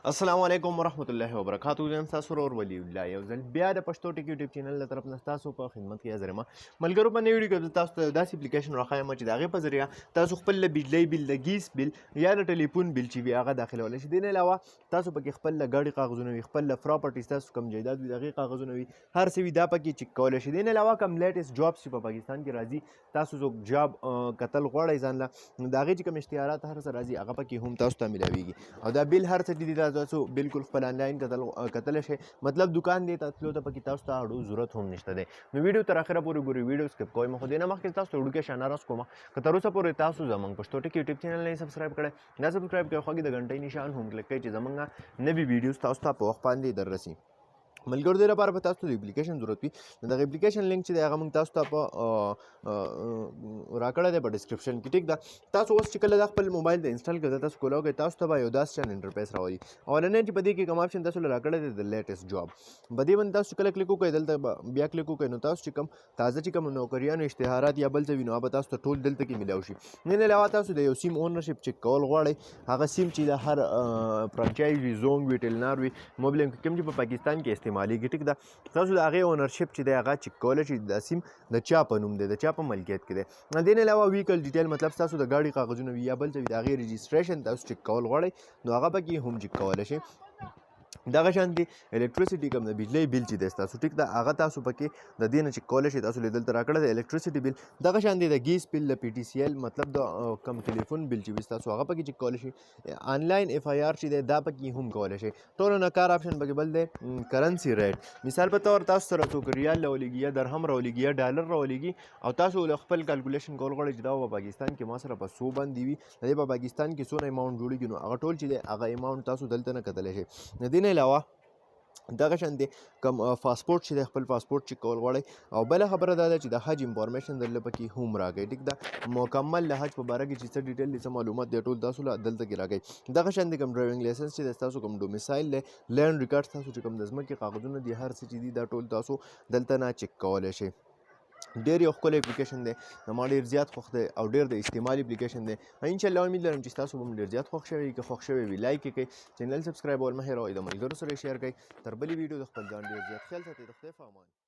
السلام علیکم ورحمت الله وبرکاتو. زه یم ستاسو ورور ولی الله، یو ځل بیا د پښتو ټیک یوټیوب چینل له طرف نه ستاسو په خدمت کې حاضر یم. ملګرو، په نوې ویډیو کې زه تاسو ته داسې اپلیکیشن راښایم چې د هغې په ذریعه تاسو خپل له بجلۍ بل، د ګیس بل یا د ټلیفون بل چې وي هغه داخلولی شئ. دې نه علاوه تاسو پکې خپل له ګاډي کاغذونه وي، خپل له پراپرټي ستاسو کوم جایداد وي د هغې کاغذونه وي، هر څه وي دا پکې چک کولی شئ. دې نه علاوه کوم لیټسټ جابس چې په پاکستان کې راځي، تاسو څوک جاب کتل غواړئ ځان له، نو د هغې چې کوم اشتهارات هر څه راځي هغه پکې هم تاسو ته میلاویږي. او دا بل هر څه چې دي تاسو بالکل خپل انلاین کتلی شئ. مطلب دکان دی ته تلو ته پکې تاسو ته اړو ضرورت هم نشته دی. نو ویډیو تر اخره پورې ګورئ، ویډیو سکپ کوئ مه. خو دې نه مخکې تاسو ته وړوکی شان عرض کوم، که تر اوسه پورې تاسو زموږ پښتو ټیک یوټیوب چینل نه سبسکرایب کړئ، دا سبسکرایب کړئ، خو د غنټې نشان هم کلیک کړئ چې زموږ نوي ویډیوز تاسو ته په وخت باندې دررسي. ملګرو، دې لپاره به تاسو ته د اپلیکیشن ضرورت وي. نو دغه اپلیکیشن لینک چې دی هغه موږ تاسو ته په راکړی دی په ډسکرپشن کې، ټیک ده. تاسو اوس چې کله دا خپل موبایل ته انسټال کړئ، تاسو کولاو کوئ، تاسو ته به یو داسې شان انټرفیس راولي. اولنی چې په دې کې کوم آپشن تاسو له راکړی دی د لیټسټ جاب، په دې باندې تاسو کله کلیک وکړئ، دلته به بیا کلیک وکړئ، نو تاسو چې کوم تازه چې کوم نوکریانو اشتهارات یا بل څه وي نو هغه به تاسو ته ټول دلته کې میلاو شي. نن علاوه تاسو د یو سیم اونرشپ چک کول غواړئ، هغه سیم چې د هر فرانچایز وي، زونګ وي، ټیلنار وي، موبایل کوم چې په پاکستان کې استعمالېږي، ټیک ده، تاسو د هغې اونرشپ چې دی هغه چک کولی شئ، دا سیم د چا په نوم دی، د چا په ملکیت کې دی. دې نه علاوه ویکل ډیټیل، مطلب ستاسو د ګاډي کاغذونه وي یا بل څه وي، د هغې رجسټریشن تاسو چک کول غواړئ نو هغه پکې هم چک کولی شئ. دغه شان دی الکتریسټي کوم د بجلۍ بل چې دی ستاسو، ټیک ده، هغه تاسو پکې د دې نه چک کولی شئ. تاسو له دلته راکړی د الکتریسټي بل، دغه شان دی د ګیس بل، د پی ټي سي ایل، مطلب د کوم ټلیفون بل چې وي ستاسو هغه پکې چک کولی شئ. آنلاین اف آی آر چې دی دا پکې هم کولی شئ. ټولو نه کار آپشن پکې بل دی کرنسي ریټ. مثال په طور تاسو سره څوک ریال راولېږي یا درهم راولېږي یا ډالر راولېږي او تاسو له خپل کالکولیشن کول غواړئ چې دا په پاکستان کې ما سره په څو باندې وي، د دې په پاکستان کې څونه اماونټ جوړېږي، نو هغه ټول چې دی هغه اماونټ تاسو دلته نه کتلی شئ. د دې نه علاوه دغه شان دی کوم پاسپورټ چې دی خپل پاسپورټ چک کول غواړئ. او بله خبره دا ده چې د حج انفارمیشن درله پکې هم راکوي، ټیک ده، مکمل د حج په باره کې چې څه ډیټیل دی، څه معلومات دی ټول تاسو له دلته کې راکوي. دغه شان دی کوم ډرایوینګ لایسنس چې دی ستاسو، کوم ډومیسایل دی، لینډ ریکارډ ستاسو چې کوم د ځمکې کاغذونه دي، هر څه چې دي دا ټول تاسو دلته نه چک کولی شئ. ډېر یو ښکلی اپلیکیشن دی، زما ډېر زیات خوښ دی او ډېر د استعمال اپلیکیشن دی. ان شاء الله امید لرم چې تاسو به هم ډېر زیات خوښ شوی. که خوښ شوی وي لایک یې کړئ، چینل سبسکرایب ول مه هېروئ، د ملګرو سره یې شیر کړئ. تر بلې ویډیو د خپل ځان ډېر زیات خیال ساتئ. د خدای په امان.